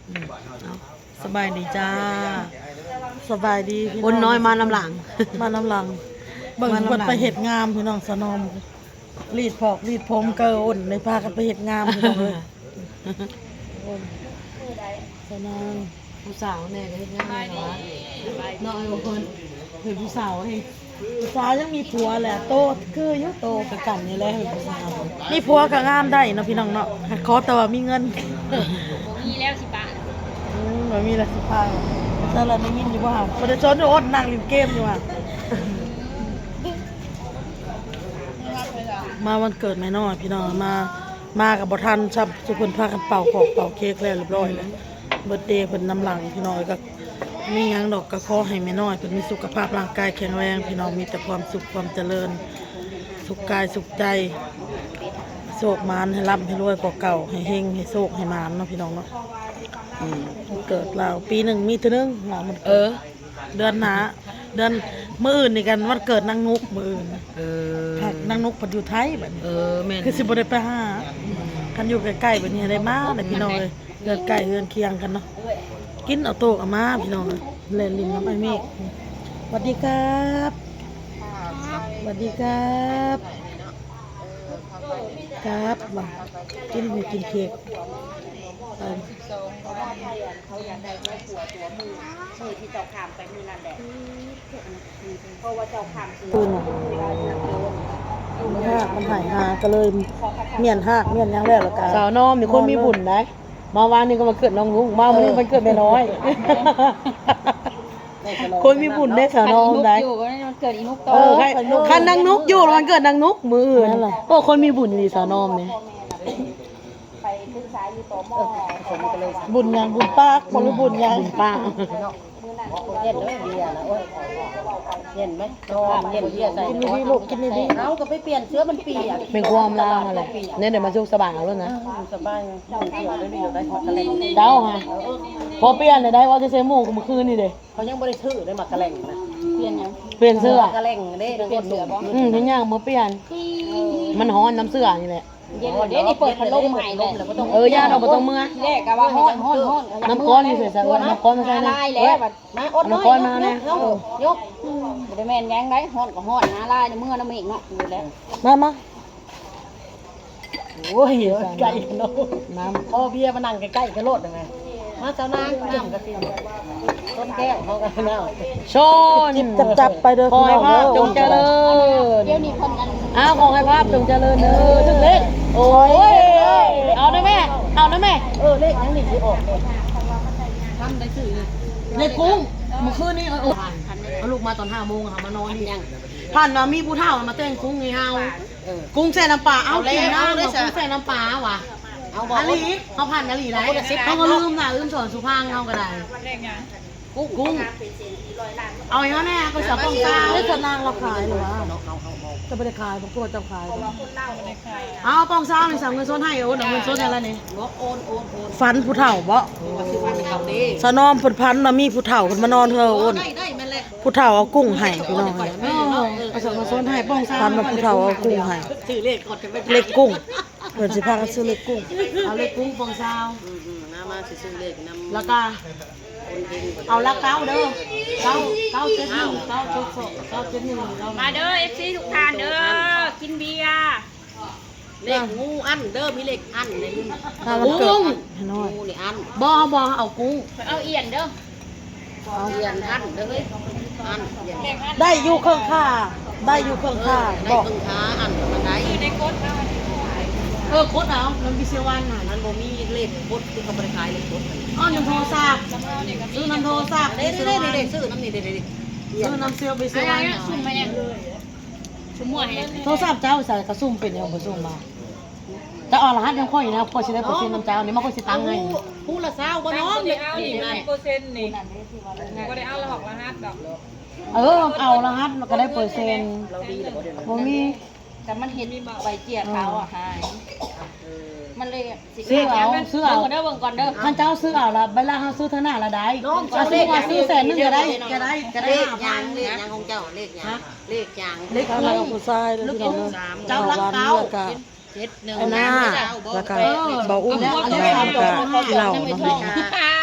ອືມ ເອົາ ສະບາຍດີຈ້າ ສະບາຍດີພີ່ນ້ອງ ຄົນນ້ອຍມານຳຫຼັງ ມານຳຫຼັງ ເບິ່ງ ມານຳຫຼັງ ເພິ່ນໄປເຮັດງາມພີ່ນ້ອງ ສະໜອມ ລີດຜອກລີດຜົມ ເກີອົນ ໄດ້ພາກັນໄປເຮັດງາມພີ່ນ້ອງເອີຍ ສະໜອມ ຜູ້ສາວແນ່ກໍເຮັດງາມແນ່ວະ ເນາະ ເອີ ເພິ່ນ ເປັນຜູ້ສາວເດ້ ຜູ້ສາວຍັງມີຜົວແຫຼະ ໂຕຄືຢູ່ ໂຕຄືກັນນີ້ແຫຼະ ຜູ້ສາວ ມີຜົວກໍງາມໄດ້ເນາະ ພີ່ນ້ອງເນາະ ຂໍແຕ່ວ່າມີເງິນ ບໍ່ມີແລ້ວຊິປະ ອືມ ບໍ່ມີແລ້ວຊິປະ ຊັ້ນລະໄດ້ຍິນຢູ່ບໍ່ຫະ ບໍ່ໄດ້ສົນຢູ່ ອົດນັ່ງຫຼິ້ນເກມຢູ່ຫະ ມາວັນເກີດແມ່ນ້ອຍ ພີ່ນ້ອງ ມາ ມາກໍບໍ່ທັນຊ້ຳ ຊຸມເພິ່ນພາກັນເປົ່າຂອງເປົ່າເຄ້ກແລ້ວ ຮຽບຮ້ອຍແລ້ວ ເບີດເດເພິ່ນນຳຫຼັງ ພີ່ນ້ອງ ກໍ ມີຫຍັງດອກ ກໍຂໍໃຫ້ແມ່ນ້ອຍເພິ່ນມີສຸຂະພາບຮ່າງກາຍແຂງແຮງ ພີ່ນ້ອງ ມີແຕ່ຄວາມສຸກຄວາມຈະເລີນ ສຸກກາຍສຸກໃຈ ໂຊກໝານ ໃຫ້ລ່ຳໃຫ້ລວຍກວ່າເກົ່າ ໃຫ້ເຮັງໃຫ້ໂຊກໃຫ້ໝານເນາະ ພີ່ນ້ອງເນາະ ອືມ ເກີດລາວ ປີໜຶ່ງມີເທື່ອໜຶ່ງລາວມັນ ເອີ ເດືອນໜ້າ ເດືອນ ມື້ອື່ນນີ້ກັນວັນເກີດນາງນຸກ ມື້ອື່ນ ເອີ ນາງນຸກເພິ່ນຢູ່ໄທບັດນີ້ ເອີ ແມ່ນ ຄືຊິບໍ່ໄດ້ໄປຫາ ຄັນຢູ່ໃກ້ໆ ບັດນີ້ໄດ້ມາແຫຼະ ພີ່ນ້ອງເອີຍ ເຮືອນໃກ້ເຮືອນຄຽງກັນເນາະ ກິນເອົາໂຕກເອົາມາພີ່ນ້ອງ ແລ່ນຫຼິ້ນນຳອ້າຍເມກ ສະຫວັດດີຄັບ ສະຫວັດດີຄັບ ຄັບວ່າ ກິນ ກິນເຄ້ກ ເອີ ເຂົາຢາກໄດ້ເຂົ້າຄົວຕົວມື ມື້ທີ່ເຈົ້າຂ້າມໄປມື້ນັ້ນແຫຼະ ເພາະວ່າເຈົ້າຂ້າມຄືນ ມັນຫາຍຫາກໍເລີຍ ມ້ຽນຮາກມ້ຽນຫຍັງແລ້ວ ແລ້ວກໍ ສາວນ້ອມນີ້ຄົນມີບຸນໄດ໋ ມາວານນີ້ກໍວັນເກີດນ້ອງນຸກ ມາມື້ນີ້ ເອີ ວັນເກີດແມ່ນ້ອຍ ຄົນມີບຸນເດ້ ສາວນ້ອມໄດ໋ ວັນເກີດອີນຸກຕໍ່ ເອີ ຄັນນາງນຸກຢູ່ ວັນເກີດນາງນຸກມື້ອື່ນ ໂອ້ ຄົນມີບຸນອີ່ຫຼີ ສາວນ້ອມນີ້. ໄປສຶກສາຢູ່ ຕມ ເອີ ບຸນຫຍັງ ບຸນປາກບໍ່ ຫຼືບຸນຫຍັງ ບຸນປາກ ເຢັນເດີເບຍນະ ໂອ້ຍ ເຢັນໄໝ ຮ້ອນ ເຢັນເບຍໃສ່ ກິນດີໆ ລູກ ກິນດີໆ ເອົາ ກໍໄປປ່ຽນເສື້ອ ມັນປຽກ ແມ່ຄວາມລາວຫັ້ນແຫຼະ ແນວໃດມາສຸກສະບາຍເອົາໂລດນະ ເອີ ສະບາຍ ເຈົ້າຫາ ພໍປ່ຽນໄດ້ ເວົ້າແຕ່ໃສ່ໝູ່ມື້ຄືນນີ້ເດ້ ເຂົາຍັງບໍ່ໄດ້ຊື້ເດ້ ໝາກກະແລັງນະ ປ່ຽນຫຍັງ ປ່ຽນເສື້ອ ໝາກກະແລັງເດ້ ປ່ຽນເສື້ອບໍ່ ອືມ ເປັນຫຍັງບໍ່ປ່ຽນ ມັນຮ້ອນນຳເສື້ອນີ້ແຫຼະ ເຢັນແລ້ວເດ້ ນີ້ເປີດພັດລົມໃຫ້ແລ້ວ ເອີ ຢ້ານອອກບໍ່ຕ້ອງເມືອ ແລກກໍວ່າຮ້ອນ ຮ້ອນ ຮ້ອນ ນ້ຳກ້ອນຢູ່ໃສຊະ ເອີ ນ້ຳກ້ອນມາໃສ່ ຫຼາຍແລ້ວບັດ ມາ ອົດ ນ້ຳກ້ອນມາແນ່ ເອົາ ຍົກ ບໍ່ໄດ້ແມ່ນຫຍັງໃດ ຮ້ອນກໍຮ້ອນ ຫາຫຼາຍ ເມືອນຳເອງເນາະ ຢູ່ແລ້ວ ມາ ມາ ໂອ້ຍ ໃກ້ເນາະ ນ້ຳ ຂໍເບຍມານັ່ງໃກ້ໆ ກັນໂລດ ມາ ສາວນາງ ນ້ຳກະຕິ ຕົ້ນແກ້ວເຮົາກໍເອົາ ຊົນ ຈິບໆ ໄປເດີ ຂໍໃຫ້ພາບຈົ່ງຈະເລີນ ດຽວນີ້ເພິ່ນອັນ ອ້າວ ຂໍໃຫ້ພາບຈົ່ງຈະເລີນເດີ ຖືກເລກ ໂອ້ຍ ເອົານະແມ່ ເອົານະແມ່ ເອີ ເລກຫຍັງນີ້ຊິອອກ ທັນໄດ້ຊື້ ເລກກຸ້ງ ມື້ຄືນນີ້ ເອີ ເອົາລູກມາຕອນຫ້າໂມງ ເຮົາມານອນນີ້ ຝັນວ່າມີຜູ້ເຖົ້າມາແຕ່ງກຸ້ງໃຫ້ເຮົາ ເອີ ກຸ້ງແຊ່ນ້ຳປາ ເອົາ ເອົາແລ້ວ ກິນນ້ຳ ເອົາເລີຍ ເອົາກຸ້ງແຊ່ນ້ຳປາຫວາ ເອົາບໍ່ ອີ່ຫຼີ ເຮົາຝັນອີ່ຫຼີໄດ໋ ເຮົາກໍລືມນະ ລືມສອນສຸພັງ ເຮົາກໍໄດ້ ເລກຫຍັງ ກຸ້ງ ກຸ້ງ ເອົາໃຫ້ເຮົາແນ່ ກໍສາວປ່ອງຊາວ ເລກນາງລາວຂາຍຫຼືຫວາ ເຈົ້າບໍ່ໄດ້ຂາຍ ບໍ່ກວດເຈົ້າຂາຍ ເອົາປ່ອງຊາວນີ້ ສາວເງິນສົດໃຫ້ ໂອນເອົາເງິນສົດໃຫ້ລະນີ້ ບອກໂອນ ໂອນ ໂອນ ຝັນຜູ້ເຖົ້າບໍ ສາວນ້ອມເພິ່ນຝັນວ່າມີຜູ້ເຖົ້າເພິ່ນມານອນເຮືອ ໂອນ ໄດ້ ໄດ້ ແມ່ນແຫຼະ ຜູ້ເຖົ້າເອົາກຸ້ງໃຫ້ ພີ່ນ້ອງເອີຍ ເອີ ເອີ ເອີ ເອົາສອງຄົນໃຫ້ປ່ອງຊາວ ຝັນວ່າຜູ້ເຖົ້າເອົາກຸ້ງໃຫ້ ເລກກຸ້ງ ເພິ່ນຊິພາກັນຊື້ເລກກຸ້ງ ເອົາເລກກຸ້ງປ່ອງຊາວ ອືມໆ ມາ ມາຊິຊື້ເລກນຳ ແລ້ວກະເອົາຫຼັກເກົ້າເດີ ເກົ້າ ເກົ້າເຈັດໜຶ່ງ ເກົ້າເຈັດສອງ ເກົ້າເຈັດໜຶ່ງ ມາເດີ ເອັຟຊີ ທຸກທ່ານເດີ ກິນເບຍ ເລກງູອັນເດີ ມີເລກອັນໃນນີ້ ຖ້າມັນເກີດ ງູ ອັນໃຫ້ນ້ອຍ ງູນີ້ອັນ ບໍ່ເອົາ ບໍ່ເອົາ ເອົາກຸ້ງ ເອົາອຽນເດີ ເອົາອຽນອັນເດີ ອັນ ອຽນ ໄດ້ຢູ່ເຄິ່ງຂາ ໄດ້ຢູ່ເຄິ່ງຂາ ເອີ ໄດ້ເຄິ່ງຂາ ອັນມັນໄດ້ ເອີ ກົດເອົານຳ ວິສະວັນຫັ້ນ ມັນບໍ່ມີເລກກົດ ຄືເຂົາບໍ່ໄດ້ຂາຍເລກກົດ ອໍ ນຳໂທລະສັບ ຊື້ນຳໂທລະສັບ ເດ້ໆໆ ຊື້ນຳນີ້ເດ້ໆ ຊື້ນຳເຊວ ວິສະວັນ ຊຸມມາຫຍັງ ຊຸມມົວໃຫ້ ໂທລະສັບເຈົ້າໃສ ກະຊຸມເປັນຫຍັງບໍ່ຊຸມມາ ເຈົ້າເອົາລະຫັດນຳຂ້ອຍນະ ຂ້ອຍຊິໄດ້ເປີເຊັນນຳເຈົ້ານີ້ ມາຂ້ອຍຊິຕັ້ງໃຫ້ ຜູ້ລະຊາວບໍ່ນ້ອງ ເອົານີ້ ເອົານີ້ ເປີເຊັນນີ້ ບໍ່ໄດ້ເອົາລະຫອກລະຫັດດອກ ເອີ ເອົາລະຫັດມັນກະໄດ້ເປີເຊັນ ບໍ່ມີ ແຕ່ມັນເຮັດໃບເຈ້ຍຂາວອະຫາຍ ມັນເລີຍ ຊື້ເອົາ ຊື້ເອົາ ເບິ່ງກ່ອນເດີ ເບິ່ງກ່ອນເດີ ຄັນເຈົ້າຊື້ເອົາລະ ເວລາເຮົາຊື້ເທື່ອໜ້າລະໄດ້ ນ້ອງ ເອົາ ຊື້ ຊື້ແສນໜຶ່ງກະໄດ້ ກະໄດ້ ກະໄດ້ ເລກຫຍັງ ເລກຫຍັງຂອງເຈົ້າ ເລກຫຍັງ ເລກຫຍັງ ເລກ ເລກຜູ້ຊາຍເດີ ເລກຜູ້ຊາຍເດີ ເຈົ້າລັກເກົ້າ ເຈັດໜຶ່ງ ອັນນ່າ ແລ້ວກະ ເອີ ເບົາອຸ້ມ ແລ້ວກະເຫຼົ້າເນາະ ເອີ ເອົາ ເອົາ ເອົາ ເອົາ